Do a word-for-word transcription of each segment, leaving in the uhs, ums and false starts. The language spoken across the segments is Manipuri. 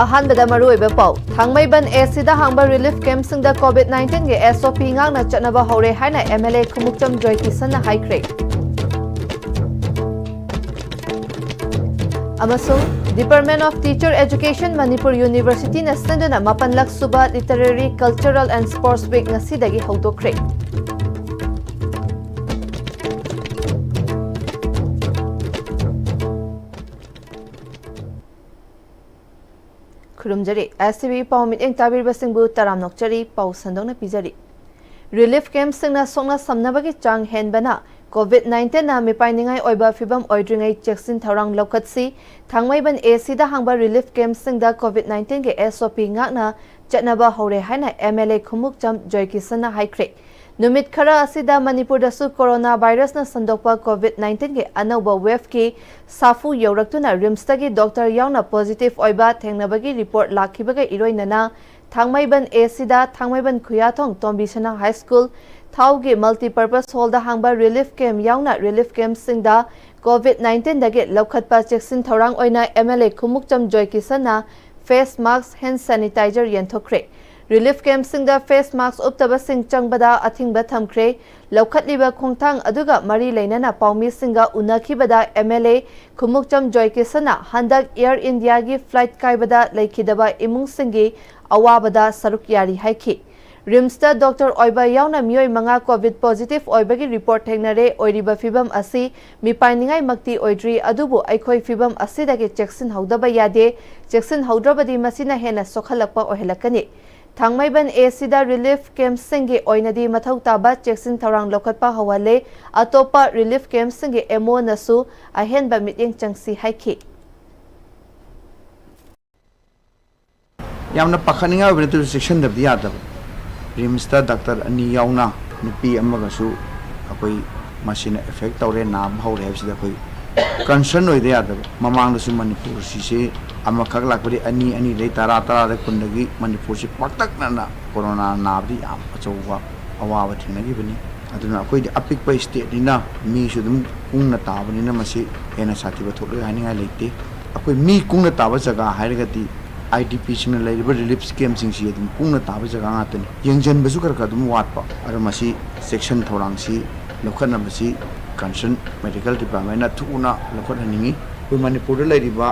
ꯑꯍꯥꯟꯕꯗ ꯃꯔꯨꯑꯣꯏꯕ ꯄꯥꯎ꯫ ꯊꯥꯡꯃꯩꯕꯟ ꯑꯦ ꯁꯤꯗ ꯍꯥꯡꯕ ꯔꯤꯂꯤꯐ ꯀꯦꯝꯞꯁꯤꯡꯗ ꯀꯣꯚꯤꯗ ꯅꯥꯏꯟꯇꯤꯟꯒꯤ ꯑꯦꯁ ꯑꯣ ꯄꯤ ꯉꯥꯛꯅ ꯆꯠꯅꯕ ꯍꯧꯔꯦ ꯍꯥꯏꯅ ꯑꯦꯝ ꯑꯦꯜ ꯑꯦ ꯈꯨꯃꯨꯛꯆꯝ ꯖꯣꯏꯀꯤꯁꯟꯅ ꯍꯥꯏꯈ꯭ꯔꯦ꯫ ꯑꯃꯁꯨꯡ Department of Teacher Education, Manipur ꯌꯨꯅꯤꯚꯔꯁꯤꯇꯤꯅ ꯁꯤꯟꯗꯨꯅ ꯃꯥꯄꯟꯂꯛ ꯁꯨꯕ Literary, Cultural and Sports Week ꯉꯁꯤꯗꯒꯤ ꯍꯧꯗꯣꯛꯈ꯭ꯔꯦ꯫ ꯈꯨꯔꯨꯝꯖꯔꯤ꯫ ꯑꯦꯁ ꯁꯤ ꯕꯤ ꯄꯥꯎ ꯃꯤꯠꯌꯦꯡ ꯇꯥꯕꯤꯔꯤꯕꯁꯤꯡꯕꯨ ꯇꯔꯥꯝꯅ ꯑꯣꯛꯆꯔꯤ꯫ ꯄꯥꯎ ꯁꯟꯗꯣꯛꯅ ꯄꯤꯖꯔꯤ꯫ ꯔꯤꯂꯤꯐ ꯀꯦꯝꯞꯁꯤꯡꯅ ꯁꯣꯛꯅ ꯁꯝꯅꯕꯒꯤ ꯆꯥꯡ ꯍꯦꯟꯕꯅ ꯀꯣꯚꯤꯗ ꯅꯥꯏꯟꯇꯤꯟꯅ ꯃꯤꯄꯥꯏꯅꯤꯡꯉꯥꯏ ꯑꯣꯏꯕ ꯐꯤꯚꯝ ꯑꯣꯏꯗ꯭ꯔꯤꯉꯩ ꯆꯦꯛꯁꯤꯟ ꯊꯧꯔꯥꯡ ꯂꯧꯈꯠꯁꯤ꯫ ꯊꯥꯡꯃꯩꯕꯟ ꯑꯦ ꯁꯤꯗ ꯍꯥꯡꯕ ꯔꯤꯂꯤꯐ ꯀꯦꯝꯞꯁꯤꯡꯗ ꯀꯣꯚꯤꯗ ꯅꯥꯏꯟꯇꯤꯟꯒꯤ ꯑꯦꯁ ꯑꯣ ꯄꯤ ꯉꯥꯛꯅ ꯆꯠꯅꯕ ꯍꯧꯔꯦ ꯍꯥꯏꯅ ꯑꯦꯝ ꯑꯦꯜ ꯑꯦ ꯈꯨꯃꯨꯛꯆꯝ ꯖꯣꯏꯀꯤꯁꯟꯅ ꯍꯥꯏꯈ꯭ꯔꯦ꯫ ꯅꯨꯃꯤꯠ ꯈꯔ ꯑꯁꯤꯗ ꯃꯅꯤꯄꯨꯔꯗꯁꯨ ꯀꯣꯔꯣꯅꯥ ꯚꯥꯏꯔꯁꯅ ꯁꯟꯗꯣꯛꯄ ꯀꯣꯚꯤꯗ ꯅꯥꯏꯟꯇꯤꯟꯒꯤ ꯑꯅꯧꯕ ꯋꯦꯚꯀꯤ ꯁꯥꯐꯨ ꯌꯧꯔꯛꯇꯨꯅ ꯔꯤꯝꯁꯇꯒꯤ ꯗꯣꯛꯇꯔ ꯌꯥꯎꯅ ꯄꯣꯖꯤꯇꯤꯚ ꯑꯣꯏꯕ ꯊꯦꯡꯅꯕꯒꯤ ꯔꯤꯄꯣꯔꯠ ꯂꯥꯛꯈꯤꯕꯒ ꯏꯔꯣꯏꯅꯅ ꯊꯥꯡꯃꯩꯕꯟ ꯑꯦ ꯁꯤꯗ ꯊꯥꯡꯃꯩꯕꯟ ꯈꯨꯌꯥꯊꯣꯡ ꯇꯣꯝꯕꯤꯁꯅꯥ ꯍꯥꯏ ꯁ꯭ꯀꯨꯜ ꯊꯥꯎꯒꯤ ꯃꯜꯇꯤꯄꯔꯄꯁ ꯍꯣꯜꯗ ꯍꯥꯡꯕ ꯔꯤꯂꯤꯐ ꯀꯦꯝꯞ ꯌꯥꯎꯅ ꯔꯤꯂꯤꯐ ꯀꯦꯝꯞꯁꯤꯡꯗ ꯀꯣꯚꯤꯗ ꯅꯥꯏꯟꯇꯤꯟꯗꯒꯤ ꯂꯧꯈꯠꯄ ꯆꯦꯛꯁꯤꯟ ꯊꯧꯔꯥꯡ ꯑꯣꯏꯅ ꯑꯦꯝ ꯑꯦꯜ ꯑꯦ ꯈꯨꯃꯨꯛꯆꯝ ꯖꯣꯏꯀꯤꯁꯟꯅ ꯐꯦꯁ ꯃꯥꯁꯛ, ꯍꯦꯟ ꯁꯦꯅꯤꯇꯥꯏꯖꯔ ꯌꯦꯟꯊꯣꯛꯈ꯭ꯔꯦ꯫ ꯔꯤꯂꯤꯐ ꯀꯦꯝꯞꯁꯤꯡꯗ ꯐꯦꯁ ꯃꯥꯁꯛ ꯎꯞꯇꯕꯁꯤꯡ ꯆꯪꯕꯗ ꯑꯊꯤꯡꯕ ꯊꯝꯈ꯭ꯔꯦ꯫ ꯂꯧꯈꯠꯂꯤꯕ ꯈꯣꯡꯊꯥꯡ ꯑꯗꯨꯒ ꯃꯔꯤ ꯂꯩꯅꯅ ꯄꯥꯎꯃꯤꯁꯤꯡꯒ ꯎꯅꯈꯤꯕꯗ ꯑꯦꯝ ꯑꯦꯜ ꯑꯦ ꯈꯨꯃꯨꯛꯆꯝ ꯖꯣꯏꯀꯤꯁꯟꯅ ꯍꯟꯗꯛ ꯑꯦꯌꯔ ꯏꯟꯗꯤꯌꯥꯒꯤ ꯐ꯭ꯂꯥꯏꯠ ꯀꯥꯏꯕꯗ ꯂꯩꯈꯤꯗꯕ ꯏꯃꯨꯡꯁꯤꯡꯒꯤ ꯑꯋꯥꯕꯗ ꯁꯔꯨꯛ ꯌꯥꯔꯤ ꯍꯥꯏꯈꯤ꯫ ꯔꯤꯝꯁꯇ ꯗꯣꯛꯇꯔ ꯑꯣꯏꯕ ꯌꯥꯎꯅ ꯃꯤꯑꯣꯏ ꯃꯉꯥ ꯀꯣꯚꯤꯗ ꯄꯣꯖꯤꯇꯤꯚ ꯑꯣꯏꯕꯒꯤ ꯔꯤꯄꯣꯔꯠ ꯊꯦꯡꯅꯔꯦ꯫ ꯑꯣꯏꯔꯤꯕ ꯐꯤꯚꯝ ꯑꯁꯤ ꯃꯤꯄꯥꯏꯅꯤꯡꯉꯥꯏꯃꯛꯇꯤ ꯑꯣꯏꯗ꯭ꯔꯤ, ꯑꯗꯨꯕꯨ ꯑꯩꯈꯣꯏ ꯐꯤꯚꯝ ꯑꯁꯤꯗꯒꯤ ꯆꯦꯛꯁꯤꯟꯍꯧꯗꯕ ꯌꯥꯗꯦ꯫ ꯆꯦꯛꯁꯤꯟꯍꯧꯗ꯭ꯔꯕꯗꯤ ꯃꯁꯤꯅ ꯍꯦꯟꯅ ꯁꯣꯛꯍꯜꯂꯛꯄ ꯑꯣꯏꯍꯜꯂꯛꯀꯅꯤ꯫ ꯊꯥꯡꯃꯩꯕꯟ ꯑꯦ ꯁꯤꯗ ꯔꯤꯂꯤꯐ ꯀꯦꯝꯞꯁꯤꯡꯒꯤ ꯑꯣꯏꯅꯗꯤ ꯃꯊꯧ ꯇꯥꯕ ꯆꯦꯛꯁꯤꯟ ꯊꯧꯔꯥꯡ ꯂꯧꯈꯠꯄ ꯍꯧꯍꯜꯂꯦ꯫ ꯑꯇꯣꯞꯄ ꯔꯤꯂꯤꯐ ꯀꯦꯝꯞꯁꯤꯡꯒꯤ ꯑꯦꯝ ꯑꯣꯅꯁꯨ ꯑꯍꯦꯟꯕ ꯃꯤꯠꯌꯦꯡ ꯆꯪꯁꯤ ꯍꯥꯏꯈꯤ꯫ ꯌꯥꯝꯅ ꯄꯥꯈꯠꯅꯤꯡꯉꯥꯏ ꯑꯣꯏꯕ ꯅꯠꯇ꯭ꯔꯁꯨ ꯆꯦꯛꯁꯤꯟꯗꯕꯗꯤ ꯌꯥꯗꯕ꯫ ꯔꯤꯝꯁꯇ ꯗꯥꯛꯇꯔ ꯑꯅꯤ ꯌꯥꯎꯅ ꯅꯨꯄꯤ ꯑꯃꯒꯁꯨ ꯑꯩꯈꯣꯏ ꯃꯁꯤꯅ ꯑꯦꯐꯦꯛ ꯇꯧꯔꯦ, ꯅꯥꯕ ꯍꯧꯔꯦ ꯍꯥꯏꯕꯁꯤꯗ ꯑꯩꯈꯣꯏ ꯀꯟꯁꯔꯟ ꯑꯣꯏꯗ ꯌꯥꯗꯕ꯫ ꯃꯃꯥꯡꯗꯁꯨ ꯃꯅꯤꯄꯨꯔꯁꯤꯁꯦ ꯑꯃꯈꯛ ꯂꯥꯛꯄꯗꯤ ꯑꯅꯤ, ꯑꯅꯤꯗꯒꯤ ꯇꯔꯥ, ꯇꯔꯥꯗꯒꯤ ꯀꯨꯟꯗꯒꯤ ꯃꯅꯤꯄꯨꯔꯁꯤ ꯄꯥꯛꯇꯛꯅꯅ ꯀꯣꯔꯣꯅꯥ ꯅꯥꯕꯗꯤ ꯌꯥꯝ ꯑꯆꯧꯕ ꯑꯋꯥꯕ ꯊꯦꯡꯅꯈꯤꯕꯅꯤ꯫ ꯑꯗꯨꯅ ꯑꯩꯈꯣꯏꯗꯤ ꯑꯄꯤꯛꯄ ꯁ꯭ꯇꯦꯠꯅꯤꯅ ꯃꯤꯁꯨ ꯑꯗꯨꯝ ꯀꯨꯡꯅ ꯇꯥꯕꯅꯤꯅ ꯃꯁꯤ ꯍꯦꯟꯅ ꯁꯥꯊꯤꯕ ꯊꯣꯛꯂꯣꯏ ꯍꯥꯏꯅꯤꯡꯉꯥꯏ ꯂꯩꯇꯦ꯫ ꯑꯩꯈꯣꯏ ꯃꯤ ꯀꯨꯡꯅ ꯇꯥꯕ ꯖꯒꯥ ꯍꯥꯏꯔꯒꯗꯤ ꯑꯥꯏ ꯗꯤ ꯄꯤꯁꯤꯡꯅ ꯂꯩꯔꯤꯕ ꯔꯤꯂꯤꯐ ꯀꯦꯝꯞꯁꯤꯡꯁꯤ ꯑꯗꯨꯝ ꯀꯨꯡꯅ ꯇꯥꯕ ꯖꯒꯥ ꯉꯥꯛꯇꯅꯤ꯫ ꯌꯦꯡꯁꯤꯟꯕꯁꯨ ꯈꯔ ꯈꯔ ꯑꯗꯨꯝ ꯋꯥꯠꯄ꯫ ꯑꯗꯣ ꯃꯁꯤ ꯆꯦꯛꯁꯤꯟ ꯊꯧꯔꯥꯡꯁꯤ ꯂꯧꯈꯠꯅꯕꯁꯤ ꯀꯟꯁꯔꯟ ꯃꯦꯗꯤꯀꯦꯜ ꯗꯤꯄꯥꯔꯠꯃꯦꯟꯅ ꯊꯨꯅ ꯂꯧꯈꯠꯍꯟꯅꯤꯡꯉꯤ꯫ ꯑꯩꯈꯣꯏ ꯃꯅꯤꯄꯨꯔꯗ ꯂꯩꯔꯤꯕ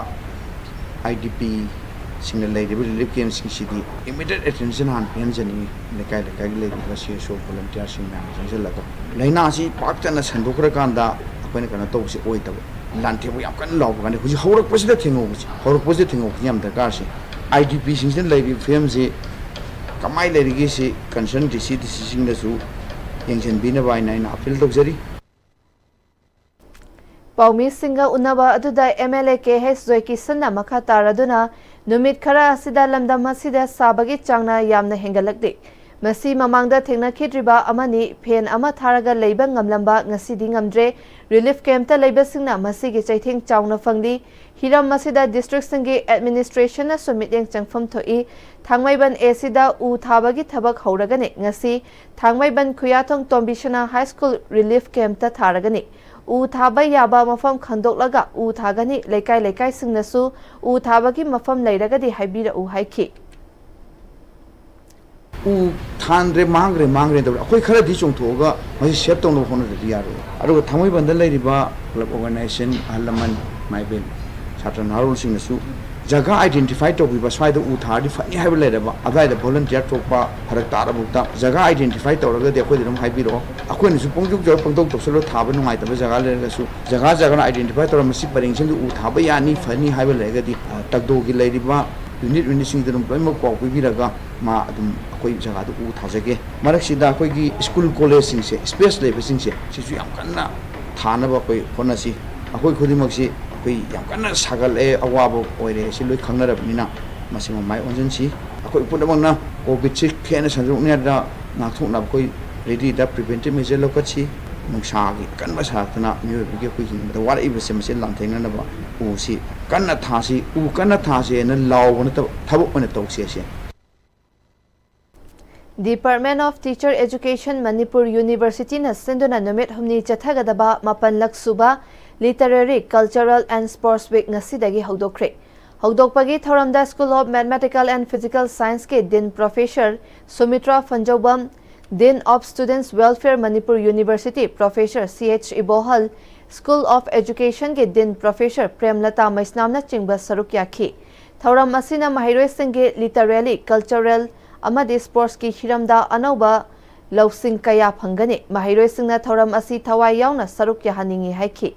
ꯑꯥꯏ ꯗꯤ ꯄꯤꯁꯤꯡꯅ ꯂꯩꯔꯤꯕ ꯔꯤꯂꯤꯐ ꯀꯦꯝꯞꯁꯤꯡꯁꯤꯗꯤ ꯏꯃꯤꯗꯤꯌꯦꯠ ꯑꯦꯇꯦꯟꯁꯟ ꯍꯥꯟꯅ ꯄꯤꯍꯟꯖꯅꯤꯡꯉꯤ꯫ ꯂꯩꯀꯥꯏ ꯂꯩꯀꯥꯏꯒꯤ ꯂꯩꯔꯤꯕ ꯁꯤ ꯑꯦꯁ ꯑꯣ ꯚꯣꯂꯨꯟꯇꯤꯌꯥꯔꯁꯤꯡ ꯃꯌꯥꯝ ꯆꯪꯁꯤꯜꯂꯒ ꯂꯥꯏꯅꯥꯁꯤ ꯄꯥꯛ ꯆꯟꯅ ꯁꯟꯗꯣꯛꯈ꯭ꯔꯀꯥꯟꯗ ꯑꯩꯈꯣꯏꯅ ꯀꯩꯅꯣ ꯇꯧꯕꯁꯤ ꯑꯣꯏꯗꯕ, ꯂꯥꯟꯊꯦꯡꯕ ꯌꯥꯝ ꯀꯟꯅ ꯂꯥꯎꯕ ꯀꯥꯟꯗ ꯍꯧꯖꯤꯛ ꯍꯧꯔꯛꯄꯁꯤꯗ ꯊꯦꯡꯍꯧꯕꯁꯤ, ꯍꯧꯔꯛꯄꯁꯤꯗ ꯊꯦꯡꯍꯧꯕꯁꯤ ꯌꯥꯝ ꯗꯔꯀꯥꯔꯁꯤ꯫ ꯑꯥꯏ ꯗꯤ ꯄꯤꯁꯤꯡꯁꯤꯗ ꯂꯩꯔꯤꯕ ꯐꯤꯕꯝꯁꯤ ꯀꯃꯥꯏꯅ ꯂꯩꯔꯤꯒꯦ ꯁꯤ ꯀꯟꯁꯔꯟ ꯗꯤ ꯁꯤ ꯗꯤ ꯁꯤꯁꯤꯡꯗꯁꯨ ꯌꯦꯡꯁꯤꯟꯕꯤꯅꯕ ꯍꯥꯏꯅ ꯑꯩꯅ ꯑꯄꯤꯜ ꯇꯧꯖꯔꯤ꯫ ꯄꯥꯎꯃꯤꯁꯤꯡꯒ ꯎꯅꯕ ꯑꯗꯨꯗ M L A K H ꯖꯣꯏꯀꯤꯁꯟꯅ ꯃꯈꯥ ꯇꯥꯔꯗꯨꯅ, ꯅꯨꯃꯤꯠ ꯈꯔ ꯑꯁꯤꯗ ꯂꯝꯗꯝ ꯑꯁꯤꯗ ꯁꯥꯕꯒꯤ ꯆꯥꯡꯅ ꯌꯥꯝꯅ ꯍꯦꯟꯒꯠꯂꯛꯂꯤ꯫ ꯃꯁꯤ ꯃꯃꯥꯡꯗ ꯊꯦꯡꯅꯈꯤꯗ꯭ꯔꯤꯕ ꯑꯃꯅꯤ꯫ ꯐꯦꯟ ꯑꯃ ꯊꯥꯔꯒ ꯂꯩꯕ ꯉꯝꯂꯝꯕ ꯉꯁꯤꯗꯤ ꯉꯝꯗ꯭ꯔꯦ꯫ ꯔꯤꯂꯤꯐ ꯀꯦꯝꯞꯇ ꯂꯩꯕꯁꯤꯡꯅ ꯃꯁꯤꯒꯤ ꯆꯩꯊꯦꯡ ꯆꯥꯎꯅ ꯐꯪꯂꯤ꯫ ꯍꯤꯔꯝ ꯑꯁꯤꯗ ꯗꯤꯁꯇ꯭ꯔꯤꯛꯁꯤꯡꯒꯤ ꯑꯦꯗꯃꯤꯅꯤꯁꯇ꯭ꯔꯦꯁꯟꯅꯁꯨ ꯃꯤꯠꯌꯦꯡ ꯆꯪꯐꯝ ꯊꯣꯛꯏ꯫ ꯊꯥꯡꯃꯩꯕꯟ ꯑꯦ ꯁꯤꯗ ꯎ ꯊꯥꯕꯒꯤ ꯊꯕꯛ ꯍꯧꯔꯒꯅꯤ꯫ ꯉꯁꯤ ꯊꯥꯡꯃꯩꯕꯟ ꯈꯨꯌꯥꯊꯣꯡ ꯇꯣꯝꯕꯤꯁꯅꯥ ꯍꯥꯏ ꯁ꯭ꯀꯨꯜ ꯔꯤꯂꯤꯐ ꯀꯦꯝꯞꯇ ꯊꯥꯔꯒꯅꯤ꯫ ꯎ ꯊꯥꯕ ꯌꯥꯕ ꯃꯐꯝ ꯈꯪꯗꯣꯛꯂꯒ ꯎ ꯊꯥꯒꯅꯤ꯫ ꯂꯩꯀꯥꯏ ꯂꯩꯀꯥꯏꯁꯤꯡꯅꯁꯨ ꯎ ꯊꯥꯕꯒꯤ ꯃꯐꯝ ꯂꯩꯔꯒꯗꯤ ꯍꯥꯏꯕꯤꯔꯛꯎ ꯍꯥꯏꯈꯤ꯫ ꯎ ꯊꯥꯟꯗ꯭ꯔꯦ, ꯃꯥꯡꯈ꯭ꯔꯦ, ꯃꯥꯡꯈ꯭ꯔꯦ ꯇꯧꯔꯦ꯫ ꯑꯩꯈꯣꯏ ꯈꯔꯗꯤ ꯆꯣꯡꯊꯣꯛꯑꯒ ꯃꯁꯤ ꯁꯦꯞ ꯇꯧꯅꯕ ꯍꯣꯠꯅꯗ꯭ꯔꯗꯤ ꯌꯥꯔꯣꯏ꯫ ꯑꯗꯨꯒ ꯊꯥꯡꯃꯩꯕꯟꯗ ꯂꯩꯔꯤꯕ ꯀ꯭ꯂꯕ ꯑꯣꯔꯒꯅꯥꯏꯖꯦꯁꯟ, ꯑꯍꯜ ꯂꯃꯟ, ꯏꯃꯥ ꯏꯕꯦꯜ, ꯁꯥꯇ꯭ꯔ ꯅꯍꯥꯔꯣꯜꯁꯤꯡꯅꯁꯨ ꯖꯒꯥ ꯑꯥꯏꯗꯦꯟꯇꯤꯐꯥꯏ ꯇꯧꯕꯤꯕ, ꯁ꯭ꯋꯥꯏꯗ ꯎ ꯊꯥꯔꯗꯤ ꯐꯅꯤ ꯍꯥꯏꯕ ꯂꯩꯔꯕ, ꯑꯗꯨꯋꯥꯏꯗ ꯚꯣꯂꯨꯟꯇꯤꯌꯥꯔ ꯊꯣꯛꯄ ꯐꯔꯛ ꯇꯥꯔꯕꯨꯛꯇ ꯖꯒꯥ ꯑꯥꯏꯗꯦꯟꯇꯤꯐꯥꯏ ꯇꯧꯔꯒꯗꯤ ꯑꯩꯈꯣꯏꯗ ꯑꯗꯨꯝ ꯍꯥꯏꯕꯤꯔꯛꯑꯣ꯫ ꯑꯩꯈꯣꯏꯅꯁꯨ ꯄꯪꯖꯧ ꯖꯧꯔ ꯄꯪꯇꯧ ꯇꯧꯁꯜꯂꯣ, ꯊꯥꯕ ꯅꯨꯡꯉꯥꯏꯇꯕ ꯖꯒꯥ ꯂꯩꯔꯒꯁꯨ ꯖꯒꯥ ꯖꯒꯥ ꯑꯥꯏꯗꯦꯟꯇꯤꯐꯥꯏ ꯇꯧꯔ ꯃꯁꯤ ꯄꯔꯦꯡꯁꯤꯡꯗ ꯎ ꯊꯥꯕ ꯌꯥꯅꯤ, ꯐꯅꯤ ꯍꯥꯏꯕ ꯂꯩꯔꯒꯗꯤ, ꯑ, ꯇꯒꯗꯣꯒꯤ ꯂꯩꯔꯤꯕ ꯌꯨꯅꯤꯠ ꯌꯨꯅꯤꯠꯁꯤꯡꯗ ꯑꯗꯨꯝ ꯂꯣꯏꯅꯃꯛ ꯄꯥꯎ ꯄꯤꯕꯤꯔꯒ ꯃꯥ ꯑꯗꯨꯝ ꯑꯩꯈꯣꯏ ꯖꯒꯥꯗꯨ ꯎ ꯊꯥꯖꯒꯦ꯫ ꯃꯔꯛꯁꯤꯗ ꯑꯩꯈꯣꯏꯒꯤ ꯁ꯭ꯀꯨꯜ ꯀꯣꯂꯦꯖꯁꯤꯡꯁꯦ, ꯁ꯭ꯄꯦꯁ ꯂꯩꯕꯁꯤꯡꯁꯦ, ꯁꯤꯁꯨ ꯌꯥꯝ ꯀꯟꯅ ꯊꯥꯅꯕ ꯑꯩꯈꯣꯏ ꯍꯣꯠꯅꯁꯤ꯫ ꯑꯩꯈꯣꯏ ꯈꯨꯗꯤꯡꯃꯛꯁꯤ ꯑꯩꯈꯣꯏ ꯌꯥꯝ ꯀꯟꯅ ꯁꯥꯒꯠꯂꯛꯑꯦ, ꯑꯋꯥꯕ ꯑꯣꯏꯔꯦ, ꯁꯤ ꯂꯣꯏ ꯈꯪꯅꯔꯕꯅꯤꯅ ꯃꯁꯤꯃ ꯃꯥꯏ ꯑꯣꯟꯁꯤꯟꯁꯤ꯫ ꯑꯩꯈꯣꯏ ꯄꯨꯝꯅꯃꯛꯅ ꯀꯣꯚꯤꯗꯁꯤ ꯍꯦꯟꯅ ꯁꯟꯗꯣꯛꯅꯤꯡꯉꯥꯏꯗ ꯉꯥꯛꯊꯣꯛꯅꯕ ꯑꯩꯈꯣꯏ ꯔꯦꯗꯤꯗ ꯄ꯭ꯔꯤꯚꯦꯟꯇꯤꯚ ꯃꯦꯖꯔ ꯂꯧꯈꯠꯁꯤ꯫ ꯅꯨꯡꯁꯥꯒꯤ ꯑꯀꯟꯕ ꯁꯥꯔꯛꯇꯅ ꯃꯤꯑꯣꯏꯕꯒꯤ ꯑꯩꯈꯣꯏ ꯍꯤꯡꯕꯗ ꯋꯥꯔꯛꯏꯕꯁꯦ ꯃꯁꯤ ꯂꯥꯟꯊꯦꯡꯅꯅꯕ ꯎꯁꯤ ꯀꯟꯅ ꯊꯥꯁꯤ, ꯎ ꯀꯟꯅ ꯊꯥꯁꯤ ꯍꯥꯏꯅ ꯂꯥꯎꯕ ꯅꯠꯇꯕ ꯊꯕꯛ ꯑꯣꯏꯅ ꯇꯧꯁꯤ ꯑꯁꯤ꯫ Department of Teacher Education Manipur ꯌꯨꯅꯤꯚꯔꯁꯤꯇꯤꯅ ꯁꯤꯟꯗꯨꯅ ꯅꯨꯃꯤꯠ ꯍꯨꯝꯅꯤ ꯆꯠꯊꯒꯗꯕ ꯃꯥꯄꯟꯂꯛ ꯁꯨꯕ Literary, Cultural and Sports Week ꯉꯁꯤꯗꯒꯤ ꯍꯧꯗꯣꯛꯈ꯭ꯔꯦ꯫ ꯍꯧꯗꯣꯛꯄꯒꯤ ꯊꯧꯔꯝꯗ School of Mathematical and Physical Science ꯀꯤ Dean Professor ꯁꯨꯃꯤꯇ꯭ꯔꯥ ꯐꯟꯖꯧꯕꯝ, Dean of Students Welfare Manipur University Professor C H ꯏꯕꯣꯍꯜ, School of Education ꯒꯤ Dean Professor ꯄ꯭ꯔꯦꯝꯂꯇꯥ ꯃꯩꯁꯅꯥꯝꯅꯆꯤꯡꯕ ꯁꯔꯨꯛ ꯌꯥꯈꯤ꯫ ꯊꯧꯔꯝ ꯑꯁꯤꯅ ꯃꯍꯩꯔꯣꯏꯁꯤꯡꯒꯤ literary, cultural ꯑꯃꯗꯤ sports ꯀꯤ ꯍꯤꯔꯝꯗ ꯑꯅꯧꯕ ꯂꯧꯁꯤꯡ ꯀꯌꯥ ꯐꯪꯒꯅꯤ꯫ ꯃꯍꯩꯔꯣꯏꯁꯤꯡꯅ ꯊꯧꯔꯝ ꯑꯁꯤ ꯊꯋꯥꯏ ꯌꯥꯎꯅ ꯁꯔꯨꯛ ꯌꯥꯍꯟꯅꯤꯡꯏ ꯍꯥꯏꯈꯤ꯫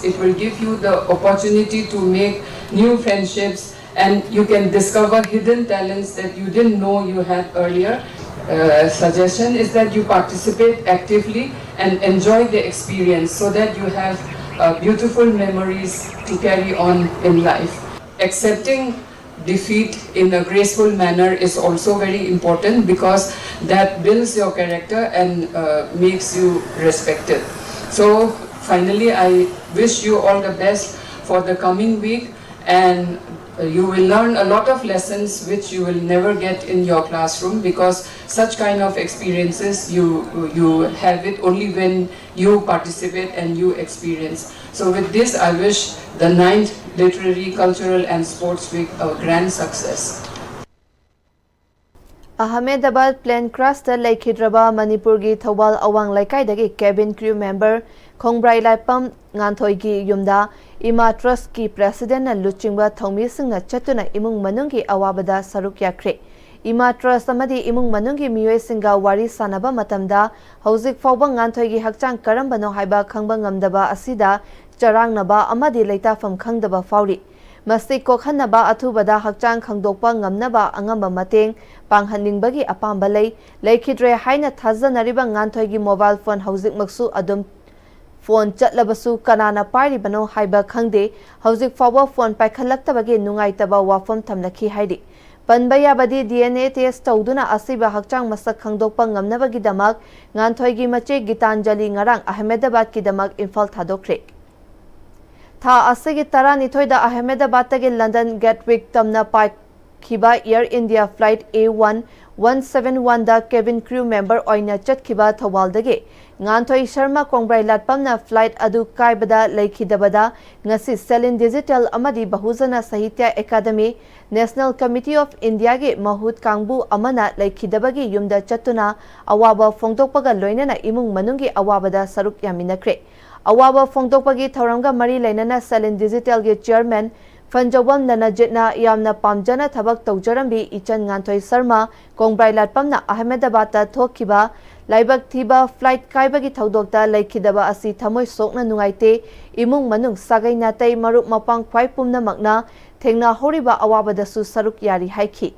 It will give you the opportunity to make new friendships and you can discover hidden talents that you didn't know you had earlier. Uh, suggestion is that you participate actively and enjoy the experience so that you have uh, beautiful memories to carry on in life. Accepting defeat in a graceful manner is also very important because that builds your character and uh, makes you respected. So, finally, I wish you all the best for the coming week, and uh, you will learn a lot of lessons which you will never get in your classroom because such kind of experiences you you have it only when you participate and you experience. So with this, I wish the ninth Literary, Cultural and Sports Week a grand success. Ahmedabad plane crash ꯇ ꯂꯩꯈꯤꯗ꯭ꯔꯕ ꯃꯅꯤꯄꯨꯔꯒꯤ ꯊꯧꯕꯥꯜ ꯑꯋꯥꯡ ꯂꯩꯀꯥꯏꯗꯒꯤ cabin crew member ꯈꯣꯡꯕ꯭ꯔꯥꯏ ꯂꯥꯏꯄꯝ ꯉꯥꯟꯊꯣꯏꯒꯤ ꯌꯨꯝꯗ ꯏꯃꯥ Trust ꯀꯤ president ꯅ ꯂꯨꯆꯤꯡꯕ ꯊꯧꯃꯤꯁꯤꯡꯅ ꯆꯠꯇꯨꯅ ꯏꯃꯨꯡ ꯃꯅꯨꯡꯒꯤ ꯑꯋꯥꯕꯗ ꯁꯔꯨꯛ ꯌꯥꯈ꯭ꯔꯦ꯫ ꯏꯃꯥ Trust ꯑꯃꯗꯤ ꯏꯃꯨꯡ ꯃꯅꯨꯡꯒꯤ ꯃꯤꯑꯣꯏꯁꯤꯡꯒ ꯋꯥꯔꯤ ꯁꯥꯟꯅꯕ ꯃꯇꯝꯗ ꯍꯧꯖꯤꯛ ꯐꯥꯎꯕ ꯉꯥꯟꯊꯣꯏꯒꯤ ꯍꯛꯆꯥꯡ ꯀꯔꯝꯕꯅꯣ ꯍꯥꯏꯕ ꯈꯪꯕ ꯉꯝꯗꯕ ꯑꯁꯤꯗ ꯆꯔꯥꯡꯅꯕ ꯑꯃꯗꯤ ꯂꯩꯇꯥꯐꯝ ꯈꯪꯗꯕ ꯐꯥꯎꯔꯤ꯫ ꯃꯁꯤ ꯀꯣꯛꯍꯟꯅꯕ ꯑꯊꯨꯕꯗ ꯍꯛꯆꯥꯡ ꯈꯪꯗꯣꯛꯄ ꯉꯝꯅꯕ ꯑꯉꯝꯕ ꯃꯇꯦꯡ ꯄꯥꯡꯍꯟꯅꯤꯡꯕꯒꯤ ꯑꯄꯥꯝꯕ ꯂꯩ꯫ ꯂꯩꯈꯤꯗ꯭ꯔꯦ ꯍꯥꯏꯅ ꯊꯥꯖꯅꯔꯤꯕ ꯉꯥꯟꯊꯣꯏꯒꯤ mobile phone ꯍꯧꯖꯤꯛꯃꯛꯁꯨ ꯑꯗꯨꯝ phone ꯆꯠꯂꯕꯁꯨ ꯀꯅꯥꯅ ꯄꯥꯏꯔꯤꯕꯅꯣ ꯍꯥꯏꯕ ꯈꯪꯗꯦ꯫ ꯍꯧꯖꯤꯛ ꯐꯥꯎꯕ phone ꯄꯥꯏꯈꯠꯂꯛꯇꯕꯒꯤ ꯅꯨꯡꯉꯥꯏꯇꯕ ꯋꯥꯐꯝ ꯊꯝꯂꯛꯈꯤ ꯍꯥꯏꯔꯤ꯫ ꯄꯟꯕ ꯌꯥꯕꯗꯤ, D N A test ꯇꯧꯗꯨꯅ ꯑꯁꯤꯕ ꯍꯛꯆꯥꯡ ꯃꯁꯛ ꯈꯪꯗꯣꯛꯄ ꯉꯝꯅꯕꯒꯤꯗꯃꯛ ꯉꯥꯟꯊꯣꯏꯒꯤ ꯃꯆꯦ ꯒꯤꯇꯥꯟꯖꯂꯤ ꯉꯔꯥꯡ ꯑꯍꯃꯦꯗꯕꯥꯗꯀꯤꯗꯃꯛ ꯏꯝꯐꯥꯜ ꯊꯥꯗꯣꯛꯈ꯭ꯔꯦ꯫ ꯊꯥ ꯑꯁꯤꯒꯤ ꯇꯔꯥꯅꯤꯊꯣꯏꯗ ꯑꯍꯃꯦꯗꯕꯥꯗꯇꯒꯤ ꯂꯟꯗꯟ ꯒꯦꯠꯋꯤꯛ ꯇꯝꯅ ꯄꯥꯏꯈꯤꯕ Air India flight A one one seven one the cabin crew member ꯑꯣꯏꯅ ꯆꯠꯈꯤꯕ ꯊꯧꯕꯥꯜꯗꯒꯤ ꯉꯥꯟꯊꯣꯏ ꯁꯔꯃ ꯀꯣꯡꯕ꯭ꯔꯥꯏ ꯂꯥꯠꯄꯝꯅ flight ꯑꯗꯨ ꯀꯥꯏꯕꯗ ꯂꯩꯈꯤꯗꯕꯗ ꯉꯁꯤ ꯁꯦꯂꯤꯟ ꯗꯤꯖꯤꯇꯦꯜ ꯑꯃꯗꯤ ꯕꯍꯨꯖꯅ ꯁꯥꯍꯤꯇ꯭ꯌ ꯑꯦꯀꯥꯗꯃꯤ, National Committee of Indiaꯒꯤ ꯃꯍꯨꯠ ꯀꯥꯡꯕꯨ ꯑꯃꯅ ꯂꯩꯈꯤꯗꯕꯒꯤ ꯌꯨꯝꯗ ꯆꯠꯇꯨꯅ ꯑꯋꯥꯕ ꯐꯣꯡꯗꯣꯛꯄꯒ ꯂꯣꯏꯅꯅ ꯏꯃꯨꯡ ꯃꯅꯨꯡꯒꯤ ꯑꯋꯥꯕꯗ ꯁꯔꯨꯛ ꯌꯥꯃꯤꯟꯅꯈ꯭ꯔꯦ꯫ ꯑꯋꯥꯕ ꯐꯣꯡꯗꯣꯛꯄꯒꯤ ꯊꯧꯔꯝꯒ ꯃꯔꯤ ꯂꯩꯅꯅ ꯁꯦꯂꯤꯟ ꯗꯤꯖꯤꯇꯦꯜꯒꯤ chairman ꯐꯟꯖꯧꯕꯝ ꯅꯅꯖꯤꯠꯅ ꯌꯥꯝꯅ ꯄꯥꯝꯖꯅ ꯊꯕꯛ ꯇꯧꯖꯔꯝꯕꯤ ꯏꯆꯟ ꯉꯥꯟꯊꯣꯏ ꯁꯔꯃ ꯀꯣꯡꯕ꯭ꯔꯥꯏ ꯂꯥꯠꯄꯝꯅ ꯑꯍꯃꯦꯗꯕꯥꯗꯇ ꯊꯣꯛꯈꯤꯕ ꯂꯥꯏꯕꯛ ꯊꯤꯕ flight ꯀꯥꯏꯕꯒꯤ ꯊꯧꯗꯣꯛꯇ ꯂꯩꯈꯤꯗꯕ ꯑꯁꯤ ꯊꯃꯣꯏ ꯁꯣꯛꯅ ꯅꯨꯡꯉꯥꯏꯇꯦ꯫ ꯏꯃꯨꯡ ꯃꯅꯨꯡ, ꯁꯥꯒꯩ ꯅꯥꯇꯩ, ꯃꯔꯨꯞ ꯃꯄꯥꯡ ꯈ꯭ꯋꯥꯏ ꯄꯨꯝꯅꯃꯛꯅ ꯊꯦꯡꯅꯍꯧꯔꯤꯕ ꯑꯋꯥꯕꯗꯁꯨ ꯁꯔꯨꯛ ꯌꯥꯔꯤ ꯍꯥꯏꯈꯤ꯫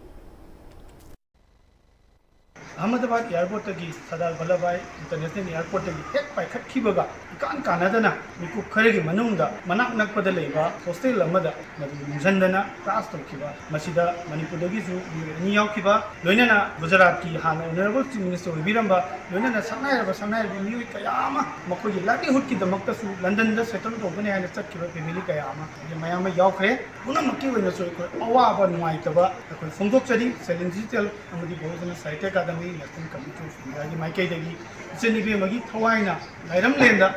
ꯑꯍꯃꯗꯕꯥꯗ airportꯇꯒꯤ ꯁꯔꯗꯥꯔ ꯚꯜꯂꯚꯚꯥꯏ International Airportꯇꯒꯤ ꯍꯦꯛ ꯄꯥꯏꯈꯠꯈꯤꯕꯒ ꯏꯀꯥꯟ ꯀꯥꯟꯅꯗꯅ ꯃꯤꯀꯨꯞ ꯈꯔꯒꯤ ꯃꯅꯨꯡꯗ ꯃꯅꯥꯛ ꯅꯛꯄꯗ ꯂꯩꯕ hostel ꯑꯃꯗ ꯃꯗꯨ ꯅꯨꯡꯁꯤꯟꯗꯅ crash ꯇꯧꯈꯤꯕ꯫ ꯃꯁꯤꯗ ꯃꯅꯤꯄꯨꯔꯗꯒꯤꯁꯨ ꯃꯤꯑꯣꯏ ꯑꯅꯤ ꯌꯥꯎꯈꯤꯕ, ꯂꯣꯏꯅꯅ ꯒꯨꯖꯔꯥꯠꯀꯤ ꯍꯥꯟꯅ Honourable Chief Minister ꯑꯣꯏꯕꯤꯔꯝꯕ, ꯂꯣꯏꯅꯅ ꯁꯛꯅꯥꯏꯔꯕ ꯁꯛꯅꯥꯏꯔꯕꯤ ꯃꯤꯑꯣꯏ ꯀꯌꯥ ꯑꯃ ꯃꯈꯣꯏꯒꯤ livelihoodꯀꯤꯗꯃꯛꯇꯁꯨ ꯂꯟꯗꯟꯗ settle ꯇꯧꯒꯅꯤ ꯍꯥꯏꯅ ꯆꯠꯈꯤꯕ family ꯀꯌꯥ ꯑꯃ ꯃꯌꯥꯝ ꯑꯃ ꯌꯥꯎꯈ꯭ꯔꯦ꯫ ꯄꯨꯝꯅꯃꯛꯀꯤ ꯑꯣꯏꯅꯁꯨ ꯑꯩꯈꯣꯏ ꯑꯋꯥꯕ ꯅꯨꯡꯉꯥꯏꯇꯕ ꯑꯩꯈꯣꯏ ꯐꯣꯡꯗꯣꯛꯆꯔꯤ꯫ ꯁꯦꯂꯤꯟ ꯗꯤꯖꯤꯇꯦꯜ ꯑꯃꯗꯤ ꯕꯍꯨꯖꯅ ꯁꯥꯍꯤꯇ꯭ꯌ ꯑꯦꯀꯥꯗꯃꯤ, National Committee of Indiaꯒꯤ ꯃꯥꯏꯀꯩꯗꯒꯤ ꯏꯆꯟ ꯏꯕꯦꯝꯃꯒꯤ ꯊꯋꯥꯏꯅ ꯂꯥꯏꯔꯝꯂꯦꯟꯗ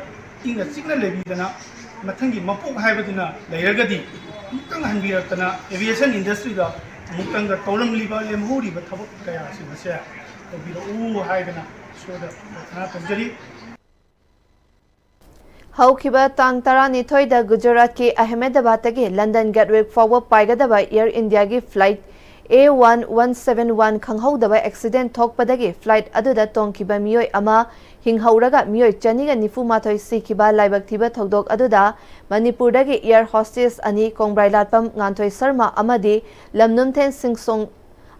ꯏꯪꯅ ꯆꯤꯛꯅ ꯂꯩꯕꯤꯗꯅ ꯃꯊꯪꯒꯤ ꯃꯄꯣꯛ ꯍꯥꯏꯕꯗꯨꯅ ꯂꯩꯔꯒꯗꯤ ꯑꯃꯨꯛꯇꯪ ꯍꯟꯕꯤꯔꯛꯇꯅ aviation industryꯗ ꯑꯃꯨꯛꯇꯪꯒ ꯇꯧꯔꯝꯂꯤꯕ ꯂꯦꯝꯍꯧꯔꯤꯕ ꯊꯕꯛ ꯀꯌꯥꯁꯤꯡ ꯑꯁꯦ ꯇꯧꯕꯤꯔꯛꯎ ꯍꯥꯏꯗꯅ ꯏꯁꯣꯔꯗ ꯄ꯭ꯔꯥꯔꯊꯅꯥ ꯇꯧꯖꯔꯤ꯫ ꯍꯧꯈꯤꯕ ꯇꯥꯡ ꯇꯔꯥꯅꯤꯊꯣꯏꯗ ꯒꯨꯖꯔꯥꯠꯀꯤ ꯑꯍꯃꯦꯗꯕꯥꯗꯇꯒꯤ ꯂꯟꯗꯟ ꯒꯦꯠꯋꯤꯛ ꯐꯥꯎꯕ ꯄꯥꯏꯒꯗꯕ Air Indiaꯒꯤ flight A one one seven one ꯈꯪꯍꯧꯗꯕ accident ꯊꯣꯛꯄꯗꯒꯤ flight ꯑꯗꯨꯗ ꯇꯣꯡꯈꯤꯕ ꯃꯤꯑꯣꯏ ꯑꯃ ꯍꯤꯡꯍꯧꯔꯒ ꯃꯤꯑꯣꯏ ꯆꯅꯤꯒ ꯅꯤꯐꯨ ꯃꯥꯊꯣꯏ ꯁꯤꯈꯤꯕ ꯂꯥꯏꯕꯛ ꯊꯤꯕ ꯊꯧꯗꯣꯛ ꯑꯗꯨꯗ ꯃꯅꯤꯄꯨꯔꯗꯒꯤ air hostess ꯑꯅꯤ, ꯀꯣꯡꯕ꯭ꯔꯥꯏ ꯂꯥꯠꯄꯝ ꯉꯥꯟꯊꯣꯏ ꯁꯔꯃ ꯑꯃꯗꯤ ꯂꯝꯅꯨꯝꯊꯦꯟ ꯁꯤꯡꯁꯣꯡ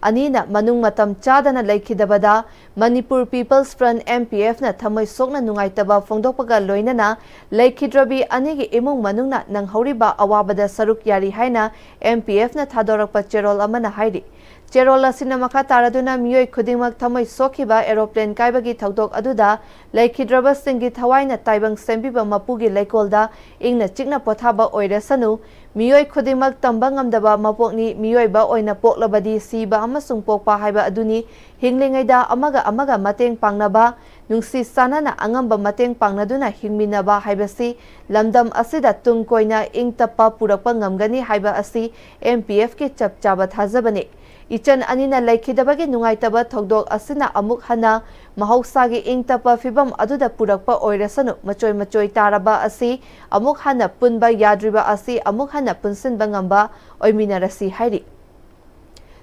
ꯑꯅꯤꯅ ꯃꯅꯨꯡ ꯃꯇꯝ ꯆꯥꯗꯅ ꯂꯩꯈꯤꯗꯕꯗ Manipur People's Front, MPFꯅ ꯊꯃꯣꯏ ꯁꯣꯛꯅ ꯅꯨꯡꯉꯥꯏꯇꯕ ꯐꯣꯡꯗꯣꯛꯄꯒ ꯂꯣꯏꯅꯅ ꯂꯩꯈꯤꯗ꯭ꯔꯕꯤ ꯑꯅꯤꯒꯤ ꯏꯃꯨꯡ ꯃꯅꯨꯡꯅ ꯅꯪꯍꯧꯔꯤꯕ ꯑꯋꯥꯕꯗ ꯁꯔꯨꯛ ꯌꯥꯔꯤ ꯍꯥꯏꯅ MPFꯅ ꯊꯥꯗꯣꯔꯛꯄ ꯆꯦꯔꯣꯜ ꯑꯃꯅ ꯍꯥꯏꯔꯤ꯫ ꯆꯦꯔꯣꯜ ꯑꯁꯤꯅ ꯃꯈꯥ ꯇꯥꯔꯗꯨꯅ ꯃꯤꯑꯣꯏ ꯈꯨꯗꯤꯡꯃꯛ ꯊꯃꯣꯏ ꯁꯣꯛꯈꯤꯕ aeroplane ꯀꯥꯏꯕꯒꯤ ꯊꯧꯗꯣꯛ ꯑꯗꯨꯗ ꯂꯩꯈꯤꯗ꯭ꯔꯕꯁꯤꯡꯒꯤ ꯊꯋꯥꯏꯅ ꯇꯥꯏꯕꯪ ꯁꯦꯝꯕꯤꯕ ꯃꯄꯨꯒꯤ ꯂꯩꯀꯣꯜꯗ ꯏꯪꯅ ꯆꯤꯛꯅ ꯄꯣꯊꯥꯕ ꯑꯣꯏꯔꯁꯅꯨ꯫ ꯃꯤꯑꯣꯏ ꯈꯨꯗꯤꯡꯃꯛ ꯇꯝꯕ ꯉꯝꯗꯕ ꯃꯄꯣꯛꯅꯤ, ꯃꯤꯑꯣꯏꯕ ꯑꯣꯏꯅ ꯄꯣꯛꯂꯕꯗꯤ ꯁꯤꯕ ꯑꯃꯁꯨꯡ ꯄꯣꯛꯄ ꯍꯥꯏꯕ ꯑꯗꯨꯅꯤ꯫ ꯍꯤꯡꯂꯤꯉꯩꯗ ꯑꯃꯒ ꯑꯃꯒ ꯃꯇꯦꯡ ꯄꯥꯡꯅꯕ, ꯅꯨꯡꯁꯤ ꯆꯥꯟꯅꯅ ꯑꯉꯝꯕ ꯃꯇꯦꯡ ꯄꯥꯡꯅꯗꯨꯅ ꯍꯤꯡꯃꯤꯟꯅꯕ ꯍꯥꯏꯕꯁꯤ ꯂꯝꯗꯝ ꯑꯁꯤꯗ ꯇꯨꯡ ꯀꯣꯏꯅ ꯏꯪ ꯇꯞꯄ ꯄꯨꯔꯛꯄ ꯉꯝꯒꯅꯤ ꯍꯥꯏꯕ ꯑꯁꯤ M P F ꯀꯤ ꯆꯞ ꯆꯥꯕ ꯊꯥꯖꯕꯅꯤ꯫ ꯏꯆꯟ ꯑꯅꯤꯅ ꯂꯩꯈꯤꯗꯕꯒꯤ ꯅꯨꯡꯉꯥꯏꯇꯕ ꯊꯧꯗꯣꯛ ꯑꯁꯤꯅ ꯑꯃꯨꯛ ꯍꯟꯅ ꯃꯍꯧꯁꯥꯒꯤ ꯏꯪ ꯇꯞꯄ ꯐꯤꯕꯝ ꯑꯗꯨꯗ ꯄꯨꯔꯛꯄ ꯑꯣꯏꯔꯁꯅꯨ, ꯃꯆꯣꯏ ꯃꯆꯣꯏ ꯇꯥꯔꯕ ꯑꯁꯤ ꯑꯃꯨꯛ ꯍꯟꯅ ꯄꯨꯟꯕ ꯌꯥꯗ꯭ꯔꯤꯕ ꯑꯁꯤ ꯑꯃꯨꯛ ꯍꯟꯅ ꯄꯨꯟꯁꯤꯟꯕ ꯉꯝꯕ ꯑꯣꯏꯃꯤꯟꯅꯔꯁꯤ ꯍꯥꯏꯔꯤ꯫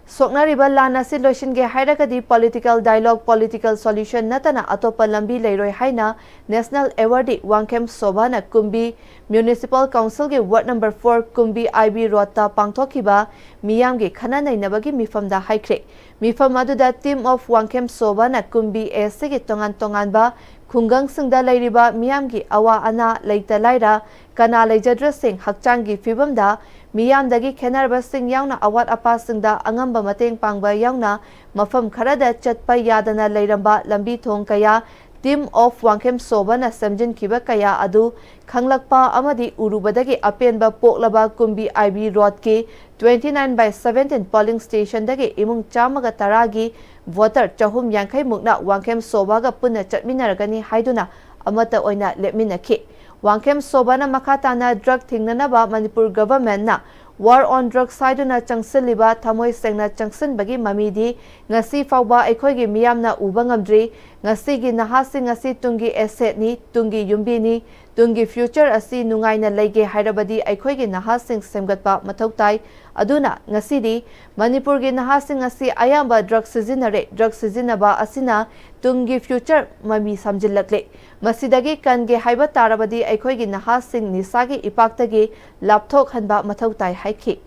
ꯁꯣꯛꯅꯔꯤꯕ ꯂꯥꯟ ꯑꯁꯤ ꯂꯣꯏꯁꯤꯟꯒꯦ ꯍꯥꯏꯔꯒꯗꯤ political dialogue, political solution ꯅꯠꯇꯅ ꯑꯇꯣꯞꯄ ꯂꯝꯕꯤ ꯂꯩꯔꯣꯏ ꯍꯥꯏꯅ National Awardee Wangkhem ꯁꯣꯚꯥꯅ ꯀꯨꯝꯕꯤ Municipal Council ꯒꯤ Ward number four ꯀꯨꯝꯕꯤ I B Road ꯇ ꯄꯥꯡꯊꯣꯛꯈꯤꯕ ꯃꯤꯌꯥꯝꯒꯤ ꯈꯟꯅ ꯅꯩꯅꯕꯒꯤ ꯃꯤꯐꯝꯗ ꯍꯥꯏꯈ꯭ꯔꯦ꯫ ꯃꯤꯐꯝ ꯑꯗꯨꯗ Team of Wangkhem ꯁꯣꯚꯥꯅ ꯀꯨꯝꯕꯤ A C ꯒꯤ ꯇꯣꯉꯥꯟ ꯇꯣꯉꯥꯟꯕ ꯈꯨꯡꯒꯪꯁꯤꯡꯗ ꯂꯩꯔꯤꯕ ꯃꯤꯌꯥꯝꯒꯤ ꯑꯋꯥ ꯑꯅꯥ, ꯂꯩꯇ ꯂꯥꯏꯔ, ꯀꯅꯥ ꯂꯩꯖꯗ꯭ꯔꯁꯤꯡ, ꯍꯛꯆꯥꯡꯒꯤ ꯐꯤꯕꯝꯗ ꯃꯤꯌꯥꯝꯗꯒꯤ ꯈꯦꯟꯅꯔꯕꯁꯤꯡ ꯌꯥꯎꯅ ꯑꯋꯥꯠ ꯑꯄꯥꯁꯤꯡꯗ ꯑꯉꯝꯕ ꯃꯇꯦꯡ ꯄꯥꯡꯕ ꯌꯥꯎꯅ ꯃꯐꯝ ꯈꯔꯗ ꯆꯠꯄ ꯌꯥꯗꯅ ꯂꯩꯔꯝꯕ ꯂꯝꯕꯤ ꯊꯣꯡ ꯀꯌꯥ Team of ꯋꯥꯡꯈꯦꯝ ꯁꯣꯚꯥꯅ ꯁꯦꯝꯖꯤꯟꯈꯤꯕ ꯀꯌꯥ ꯑꯗꯨ ꯈꯪꯂꯛꯄ ꯑꯃꯗꯤ ꯎꯔꯨꯕꯗꯒꯤ ꯑꯄꯦꯟꯕ ꯄꯣꯛꯂꯕ ꯀꯨꯝꯕꯤ I B Road ꯀꯤ twenty nine by seventeen polling station ꯗꯒꯤ ꯏꯃꯨꯡ ꯆꯥꯝꯃꯒ ꯇꯔꯥꯒꯤ voter ꯆꯍꯨꯝ ꯌꯥꯡꯈꯩ ꯃꯨꯛꯅ ꯋꯥꯡꯈꯦꯝ ꯁꯣꯚꯥꯒ ꯄꯨꯟꯅ ꯆꯠꯃꯤꯟꯅꯔꯒꯅꯤ ꯍꯥꯏꯗꯨꯅ ꯑꯃꯠꯇ ꯑꯣꯏꯅ ꯂꯦꯞꯃꯤꯟꯅꯈꯤ꯫ ꯋꯥꯡꯈꯦꯝ ꯁꯣꯚꯥꯅ ꯃꯈꯥ ꯇꯥꯅ drug ꯊꯤꯡꯅꯅꯕ ꯃꯅꯤꯄꯨꯔ government ꯅ War on Drugs ꯍꯥꯏꯗꯨꯅ ꯆꯪꯁꯤꯜꯂꯤꯕ ꯊꯃꯣꯏ ꯁꯦꯡꯅ ꯆꯪꯁꯤꯟꯕꯒꯤ ꯃꯃꯤꯗꯤ ꯉꯁꯤ ꯐꯥꯎꯕ ꯑꯩꯈꯣꯏꯒꯤ ꯃꯤꯌꯥꯝꯅ ꯎꯕ ꯉꯝꯗ꯭ꯔꯤ꯫ ꯉꯁꯤꯒꯤ ꯅꯍꯥꯁꯤꯡ ꯑꯁꯤ ꯇꯨꯡꯒꯤ asset ꯅꯤ, ꯇꯨꯡꯒꯤ ꯌꯨꯝꯕꯤꯅꯤ꯫ ꯇꯨꯡꯒꯤ future ꯑꯁꯤ ꯅꯨꯡꯉꯥꯏꯅ ꯂꯩꯒꯦ ꯍꯥꯏꯔꯕꯗꯤ ꯑꯩꯈꯣꯏꯒꯤ ꯅꯍꯥꯁꯤꯡ ꯁꯦꯝꯒꯠꯄ ꯃꯊꯧ ꯇꯥꯏ꯫ ꯑꯗꯨꯅ ꯉꯁꯤꯗꯤ ꯃꯅꯤꯄꯨꯔꯒꯤ ꯅꯍꯥꯁꯤꯡ ꯑꯁꯤ ꯑꯌꯥꯝꯕ drug ꯁꯤꯖꯤꯟꯅꯔꯦ꯫ Drug ꯁꯤꯖꯤꯟꯅꯕ ꯑꯁꯤꯅ ꯇꯨꯡꯒꯤ future ꯃꯃꯤ ꯁꯥꯝꯖꯤꯜꯂꯛꯂꯦ꯫ ꯃꯁꯤꯗꯒꯤ ꯀꯟꯒꯦ ꯍꯥꯏꯕ ꯇꯥꯔꯕꯗꯤ ꯑꯩꯈꯣꯏꯒꯤ ꯅꯍꯥꯁꯤꯡ ꯅꯤꯁꯥꯒꯤ ꯏꯄꯥꯛꯇꯒꯤ ꯂꯥꯞꯊꯣꯛꯍꯟꯕ ꯃꯊꯧ ꯇꯥꯏ ꯍꯥꯏꯈꯤ꯫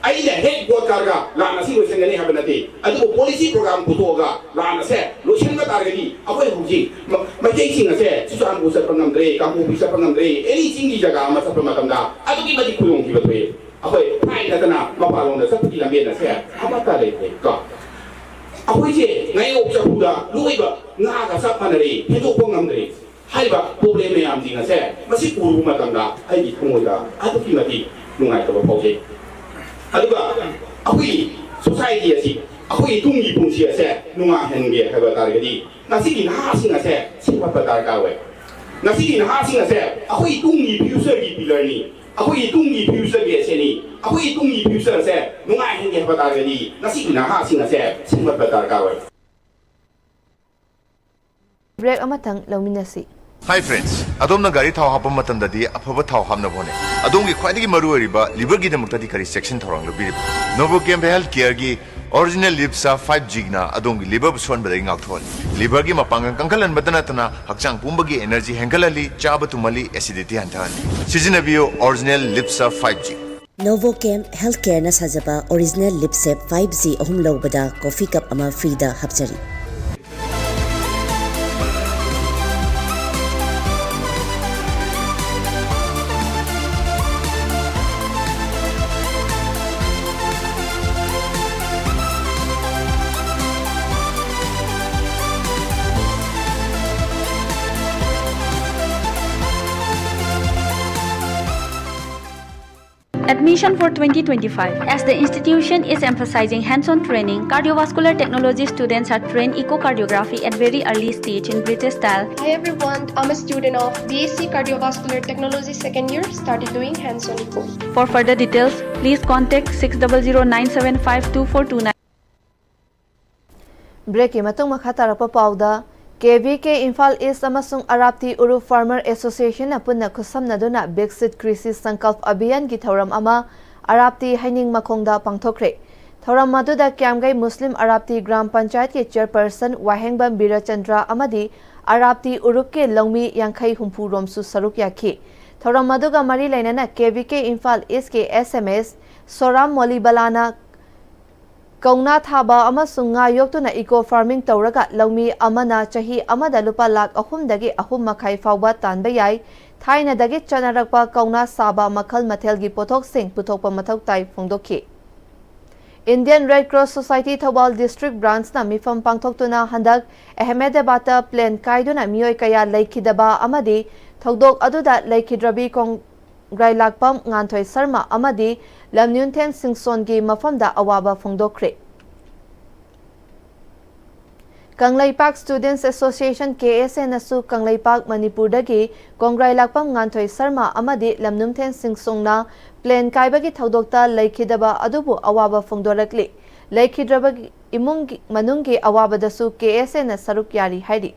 ꯑꯩꯅ ꯍꯦꯛ vote ꯀꯥꯔꯒ ꯂꯥꯟ ꯑꯁꯤ ꯂꯣꯏꯁꯤꯟꯒꯅꯤ ꯍꯥꯏꯕ ꯅꯠꯇꯦ, ꯑꯗꯨꯕꯨ policy program ꯄꯨꯊꯣꯛꯑꯒ ꯂꯥꯟ ꯑꯁꯦ ꯂꯣꯏꯁꯤꯟꯕ ꯇꯥꯔꯒꯗꯤ ꯑꯩꯈꯣꯏ ꯍꯧꯖꯤꯛ ꯃ-, ꯃꯩꯇꯩꯁꯤꯡ ꯑꯁꯦ ꯆꯨꯔꯆꯥꯟꯄꯨꯔ ꯆꯠꯄ ꯉꯝꯗ꯭ꯔꯦ, ꯀꯥꯡꯄꯣꯛꯄꯤ ꯆꯠꯄ ꯉꯝꯗ꯭ꯔꯦ, any ꯆꯤꯡꯒꯤ ꯖꯒꯥ ꯑꯃ ꯆꯠꯄ ꯃꯇꯝꯗ ꯑꯗꯨꯛꯀꯤ ꯃꯇꯤꯛ ꯈꯨꯗꯣꯡꯊꯤꯕ ꯊꯣꯛꯑꯦ꯫ ꯑꯩꯈꯣꯏ ꯐ꯭ꯂꯥꯏꯠ ꯅꯠꯇꯅ ꯃꯄꯥꯟꯂꯣꯝꯗ ꯆꯠꯄꯒꯤ ꯂꯝꯕꯦꯟ ꯑꯁꯦ ꯑꯃꯠꯇ ꯂꯩꯇ꯭ꯔꯦ ꯀꯣ꯫ ꯑꯩꯈꯣꯏꯁꯦ ꯉꯥꯌꯣꯛ ꯆꯐꯨꯗ ꯂꯣꯏꯕ ꯉꯥꯒ ꯆꯞ ꯃꯥꯟꯅꯔꯦ, ꯍꯦꯟꯗꯣꯛꯄ ꯉꯝꯗ꯭ꯔꯦ꯫ ꯍꯥꯏꯔꯤꯕ ꯄ꯭ꯔꯣꯕ꯭ꯂꯦꯝ ꯃꯌꯥꯝꯁꯤꯡ ꯑꯁꯦ ꯃꯁꯤ ꯎꯔꯨꯕ ꯃꯇꯝꯗ ꯑꯩꯒꯤ ꯊꯃꯣꯏꯗ ꯑꯗꯨꯛꯀꯤ ꯃꯇꯤꯛ ꯅꯨꯡꯉꯥꯏꯇꯕ ꯐꯥꯎꯖꯩ꯫ ꯑꯗꯨꯒ ꯑꯩꯈꯣꯏꯒꯤ ꯁꯣꯁꯥꯏꯇꯤ ꯑꯁꯤ, ꯑꯩꯈꯣꯏꯒꯤ ꯇꯨꯡꯒꯤ ꯄꯨꯟꯁꯤ ꯑꯁꯦ ꯅꯨꯡꯉꯥꯏꯍꯟꯒꯦ ꯍꯥꯏꯕ ꯇꯥꯔꯒꯗꯤ ꯉꯁꯤꯒꯤ ꯅꯍꯥꯁꯤꯡ ꯑꯁꯦ ꯁꯦꯝꯒꯠꯄ ꯗꯔꯀꯥꯔ ꯑꯣꯏ꯫ ꯉꯁꯤꯒꯤ ꯅꯍꯥꯁꯤꯡ ꯑꯁꯦ ꯑꯩꯈꯣꯏꯒꯤ ꯇꯨꯡꯒꯤ ꯐ꯭ꯌꯨꯆꯔꯒꯤ ꯄꯤꯂꯔꯅꯤ꯫ ꯑꯩꯈꯣꯏꯒꯤ ꯇꯨꯡꯒꯤ ꯐ꯭ꯌꯨꯆꯔꯒꯤ ꯑꯦꯁꯦꯠꯅꯤ꯫ ꯑꯩꯈꯣꯏꯒꯤ ꯇꯨꯡꯒꯤ ꯐ꯭ꯌꯨꯆꯔꯁꯦ ꯅꯨꯡꯉꯥꯏꯍꯟꯒꯦ ꯍꯥꯏꯕ ꯇꯥꯔꯒꯗꯤ ꯉꯁꯤꯒꯤ ꯅꯍꯥꯁꯤꯡ ꯑꯁꯦ ꯁꯦꯝꯒꯠꯄ ꯗꯔꯀꯥꯔ ꯑꯣꯏ꯫ ꯕ꯭ꯔꯦꯛ ꯑꯃꯇꯪ ꯂꯧꯃꯤꯟꯅꯁꯤ꯫ Hi friends, ꯑꯗꯣꯝꯅ ꯒꯥꯔꯤ ꯊꯥꯎ ꯍꯥꯞꯄ ꯃꯇꯝꯗꯗꯤ ꯑꯐꯕ ꯊꯥꯎ ꯍꯥꯞꯅꯕ ꯍꯣꯠꯅꯩ꯫ ꯑꯗꯣꯝꯒꯤ ꯈ꯭ꯋꯥꯏꯗꯒꯤ ꯃꯔꯨꯑꯣꯏꯔꯤꯕ ꯂꯤꯚꯔꯒꯤꯗꯃꯛꯇꯗꯤ ꯀꯔꯤ ꯆꯦꯛꯁꯤꯟ ꯊꯧꯔꯥꯡ ꯂꯧꯕꯤꯔꯤꯕ? Novochem Health Careꯒꯤ Original Lips Up five Gꯅ ꯑꯗꯣꯝꯒꯤ ꯂꯤꯚꯔꯕꯨ ꯁꯣꯟꯕꯗꯒꯤ ꯉꯥꯛꯊꯣꯛꯍꯜꯂꯤ꯫ ꯂꯤꯚꯔꯒꯤ ꯃꯄꯥꯡꯒꯜ ꯀꯟꯈꯠꯍꯟꯕꯇ ꯅꯠꯇꯅ ꯍꯛꯆꯥꯡ ꯄꯨꯝꯕꯒꯤ ꯑꯦꯅꯔꯖꯤ ꯍꯦꯟꯒꯠꯍꯜꯂꯤ, ꯆꯥꯕ ꯇꯨꯝꯍꯜꯂꯤ, ꯑꯦꯁꯤꯗꯤꯇꯤ ꯍꯟꯊꯍꯜꯂꯤ꯫ ꯁꯤꯖꯤꯟꯅꯕꯤꯌꯨ Original Lips Up five G꯫ Novochem Health Careꯅ ꯁꯥꯖꯕ Original Lips Up five G ꯑꯍꯨꯝ ꯂꯧꯕꯗ ꯀꯣꯐꯤ ꯀꯞ ꯑꯃ ꯐ꯭ꯔꯤꯗ ꯍꯥꯞꯆꯔꯤ꯫ Admission for twenty twenty-five. As the institution is emphasizing hands-on training, cardiovascular technology students are trained echocardiography at very early stage in British style. Hi everyone, I'm a student of B S C Cardiovascular Technology second year, started doing hands-on echo. For further details, please contact six double zero nine seven five two four two nine. ꯕ꯭ꯔꯦꯛꯀꯤ ꯃꯇꯨꯡ ꯃꯈꯥ ꯇꯥꯔꯛꯄ ꯄꯥꯎꯗ, ꯀꯦ ꯚꯤ ꯀꯦ ꯏꯝꯐꯥꯜ ꯏꯁ ꯑꯃꯁꯨꯡ ꯑꯔꯥꯞꯇꯤ ꯎꯔꯨꯞ ꯐꯥꯔꯃꯔ ꯑꯦꯁꯣꯁꯤꯌꯦꯁꯟꯅ ꯄꯨꯟꯅ ꯈꯨꯠꯁꯝꯅꯗꯨꯅ ꯕꯤꯛꯁꯤꯠ ꯀ꯭ꯔꯤꯁꯤ ꯁꯪꯀꯜꯞ ꯑꯚꯤꯌꯥꯟꯒꯤ ꯊꯧꯔꯝ ꯑꯃ ꯑꯔꯥꯞꯇꯤ ꯍꯩꯅꯤꯡ ꯃꯈꯣꯡꯗ ꯄꯥꯡꯊꯣꯛꯈ꯭ꯔꯦ꯫ ꯊꯧꯔꯝ ꯑꯗꯨꯗ ꯀ꯭ꯌꯥꯝꯒꯩ ꯃꯨꯁꯂꯤꯝ ꯑꯔꯥꯞꯇꯤ ꯒ꯭ꯔꯥꯝ ꯄꯟꯆꯥꯌꯠꯀꯤ ꯆꯤꯌꯔꯄꯔꯁꯟ ꯋꯥꯍꯦꯡꯕꯝ ꯕꯤꯔꯆꯟꯗ꯭ꯔ ꯑꯃꯗꯤ ꯑꯔꯥꯞꯇꯤ ꯎꯔꯨꯞꯀꯤ ꯂꯧꯃꯤ ꯌꯥꯡꯈꯩ ꯍꯨꯝꯐꯨ ꯔꯣꯝꯁꯨ ꯁꯔꯨꯛ ꯌꯥꯈꯤ꯫ ꯊꯧꯔꯝ ꯑꯗꯨꯒ ꯃꯔꯤ ꯂꯩꯅꯅ ꯀꯦ ꯚꯤ ꯀꯦ ꯏꯝꯐꯥꯜ ꯏꯁꯀꯤ ꯑꯦꯁ ꯑꯦꯝ ꯑꯦꯁ ꯁꯣꯔꯥꯝ ꯃꯣꯂꯤꯕꯂꯥꯅ ꯀꯧꯅꯥ ꯊꯥꯕ ꯑꯃꯁꯨꯡ ꯉꯥ ꯌꯣꯛꯇꯨꯅ ꯏꯀꯣ ꯐꯥꯔꯃꯤꯡ ꯇꯧꯔꯒ ꯂꯧꯃꯤ ꯑꯃꯅ ꯆꯍꯤ ꯑꯃꯗ ꯂꯨꯄꯥ ꯂꯥꯈ ꯑꯍꯨꯝꯗꯒꯤ ꯑꯍꯨꯝ ꯃꯈꯥꯏ ꯐꯥꯎꯕ ꯇꯥꯟꯕ ꯌꯥꯏ꯫ ꯊꯥꯏꯅꯗꯒꯤ ꯆꯠꯅꯔꯛꯄ ꯀꯧꯅꯥ ꯁꯥꯕ ꯃꯈꯜ ꯃꯊꯦꯜꯒꯤ ꯄꯣꯠꯊꯣꯛꯁꯤꯡ ꯄꯨꯊꯣꯛꯄ ꯃꯊꯧ ꯇꯥꯏ ꯐꯣꯡꯗꯣꯛꯈꯤ꯫ Indian Red Cross Society Thoubal District Branchꯅ ꯃꯤꯐꯝ ꯄꯥꯡꯊꯣꯛꯇꯨꯅ ꯍꯟꯗꯛ ꯑꯍꯃꯦꯗꯕꯥꯗꯇ plane ꯀꯥꯏꯗꯨꯅ ꯃꯤꯑꯣꯏ ꯀꯌꯥ ꯂꯩꯈꯤꯗꯕ ꯑꯃꯗꯤ ꯊꯧꯗꯣꯛ ꯑꯗꯨꯗ ꯂꯩꯈꯤꯗ꯭ꯔꯕꯤ ꯀꯣꯡꯒ꯭ꯔꯥꯏꯂꯥꯛꯄꯝ ꯉꯥꯟꯊꯣꯏ ꯁꯔꯃ ꯑꯃꯗꯤ ꯂꯝꯅꯤꯌꯨꯟꯊꯦꯟ ꯁꯤꯡꯁꯣꯟꯒꯤ ꯃꯐꯝꯗ ꯑꯋꯥꯕ ꯐꯣꯡꯗꯣꯛꯈ꯭ꯔꯦ꯫ ꯀꯪꯂꯩꯄꯥꯛ Students Association, ꯀꯦ ꯑꯦꯁ ꯑꯦꯅꯁꯨ ꯀꯪꯂꯩꯄꯥꯛ, ꯃꯅꯤꯄꯨꯔꯗꯒꯤ ꯀꯣꯡꯒ꯭ꯔꯥꯏꯂꯥꯛꯄꯝ ꯉꯥꯟꯊꯣꯏ ꯁꯔꯃ ꯑꯃꯗꯤ ꯂꯝꯅꯨꯝꯊꯦꯟ ꯁꯤꯡꯁꯣꯟꯅ plane ꯀꯥꯏꯕꯒꯤ ꯊꯧꯗꯣꯛꯇ ꯂꯩꯈꯤꯗꯕ ꯑꯗꯨꯕꯨ ꯑꯋꯥꯕ ꯐꯣꯡꯗꯣꯔꯛꯂꯤ꯫ ꯂꯩꯈꯤꯗ꯭ꯔꯕ ꯏꯃꯨꯡꯒꯤ ꯃꯅꯨꯡꯒꯤ ꯑꯋꯥꯕꯗꯁꯨ ꯀꯦ ꯑꯦꯁ ꯑꯦꯅ ꯁꯔꯨꯛ ꯌꯥꯔꯤ ꯍꯥꯏꯔꯤ꯫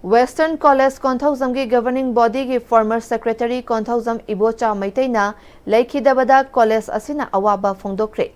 Western College ꯀꯣꯟꯊꯧꯖꯝꯒꯤ governing bodyꯒꯤ former secretary Konthoujam Ibocha ꯃꯩꯇꯩꯅ ꯂꯩꯈꯤꯗꯕꯗ college ꯑꯁꯤꯅ ꯑꯋꯥꯕ ꯐꯣꯡꯗꯣꯛꯈ꯭ꯔꯦ꯫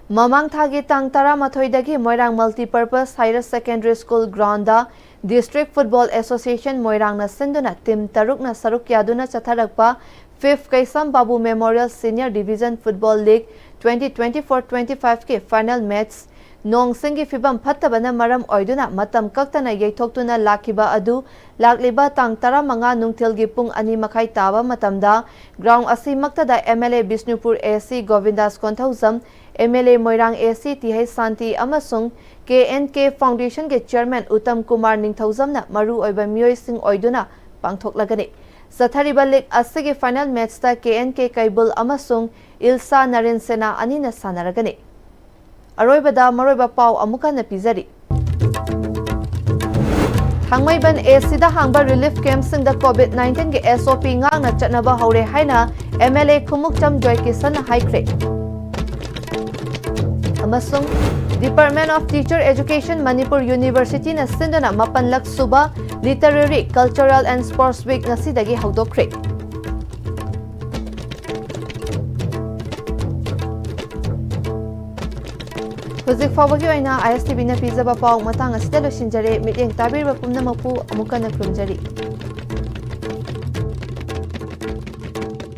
ꯃꯃꯥꯡ ꯊꯥꯒꯤ ꯇꯥꯡ ꯇꯔꯥꯃꯥꯊꯣꯏꯗꯒꯤ ꯃꯣꯏꯔꯥꯡ Multipurpose Higher Secondary School groundꯗ District Football Association ꯃꯣꯏꯔꯥꯡꯅ ꯁꯤꯟꯗꯨꯅ team ꯇꯔꯨꯛꯅ ꯁꯔꯨꯛ ꯌꯥꯗꯨꯅ ꯆꯠꯊꯔꯛꯄ fifth ꯀꯩꯁꯥꯝ ꯕꯥꯕꯨ Memorial Senior Division Football League twenty twenty-four twenty-fiveꯀꯤ final match ꯅꯣꯡ ꯁꯤꯡꯒꯤ ꯐꯤꯕꯝ ꯐꯠꯇꯕꯅ ꯃꯔꯝ ꯑꯣꯏꯗꯨꯅ ꯃꯇꯝ ꯀꯛꯇꯅ ꯌꯩꯊꯣꯛꯇꯨꯅ ꯂꯥꯛꯈꯤꯕ ꯑꯗꯨ ꯂꯥꯛꯂꯤꯕ ꯇꯥꯡ ꯇꯔꯥꯃꯉꯥ ꯅꯨꯡꯊꯤꯜꯒꯤ ꯄꯨꯡ ꯑꯅꯤ ꯃꯈꯥꯏ ꯇꯥꯕ ꯃꯇꯝꯗ ground ꯑꯁꯤꯃꯛꯇꯗ M L A Bishnupur A C ꯒꯣꯕꯤꯟꯗꯥꯁ Konthoujam, M L A Moirang A C ꯇꯤꯍꯩ ꯁꯥꯟꯇꯤ ꯑꯃꯁꯨꯡ K N K Foundationꯒꯤ chairman Uttam Kumar ꯅꯤꯡꯊꯧꯖꯝꯅ ꯃꯔꯨꯑꯣꯏꯕ ꯃꯤꯑꯣꯏꯁꯤꯡ ꯑꯣꯏꯗꯨꯅ ꯄꯥꯡꯊꯣꯛꯂꯒꯅꯤ꯫ ꯆꯠꯊꯔꯤꯕ league ꯑꯁꯤꯒꯤ final matchꯇ K N K ꯀꯩꯕꯨꯜ ꯑꯃꯁꯨꯡ ꯏꯜꯁꯥ ꯅꯔꯦꯟ ꯁꯦꯅꯥ ꯑꯅꯤꯅ ꯁꯥꯟꯅꯔꯒꯅꯤ꯫ ꯑꯔꯣꯏꯕꯗ ꯃꯔꯨꯑꯣꯏꯕ ꯄꯥꯎ ꯑꯃꯨꯛ ꯍꯟꯅ ꯄꯤꯖꯔꯤ꯫ ꯊꯥꯡꯃꯩꯕꯟ A Cꯗ ꯍꯥꯡꯕ relief campꯁꯤꯡꯗ COVID nineteenꯒꯤ S O P ꯉꯥꯛꯅ ꯆꯠꯅꯕ ꯍꯧꯔꯦ ꯍꯥꯏꯅ M L A ꯈꯨꯃꯨꯛꯆꯝ ꯖꯣꯏꯀꯤꯁꯟꯅ ꯍꯥꯏꯈ꯭ꯔꯦ꯫ ꯑꯃꯁꯨꯡ Department of Teacher Education Manipur Universityꯅ ꯁꯤꯟꯗꯨꯅ ꯃꯥꯄꯜꯂꯛ ꯁꯨꯕ Literary, Cultural and Sports Week ꯉꯁꯤꯗꯒꯤ ꯍꯧꯗꯣꯛꯈ꯭ꯔꯦ꯫ ꯍꯧꯖꯤꯛ ꯐꯥꯎꯕꯒꯤ ꯑꯣꯏꯅ I S T Vꯅ ꯄꯤꯖꯕ ꯄꯥꯎ ꯃꯇꯥꯡ ꯑꯁꯤꯗ ꯂꯣꯏꯁꯤꯟꯖꯔꯦ꯫ ꯃꯤꯠꯌꯦꯡ ꯇꯥꯕꯤꯔꯤꯕ ꯄꯨꯝꯅꯃꯛꯄꯨ ꯑꯃꯨꯛ ꯍꯟꯅ ꯈꯨꯔꯨꯝꯖꯔꯤ꯫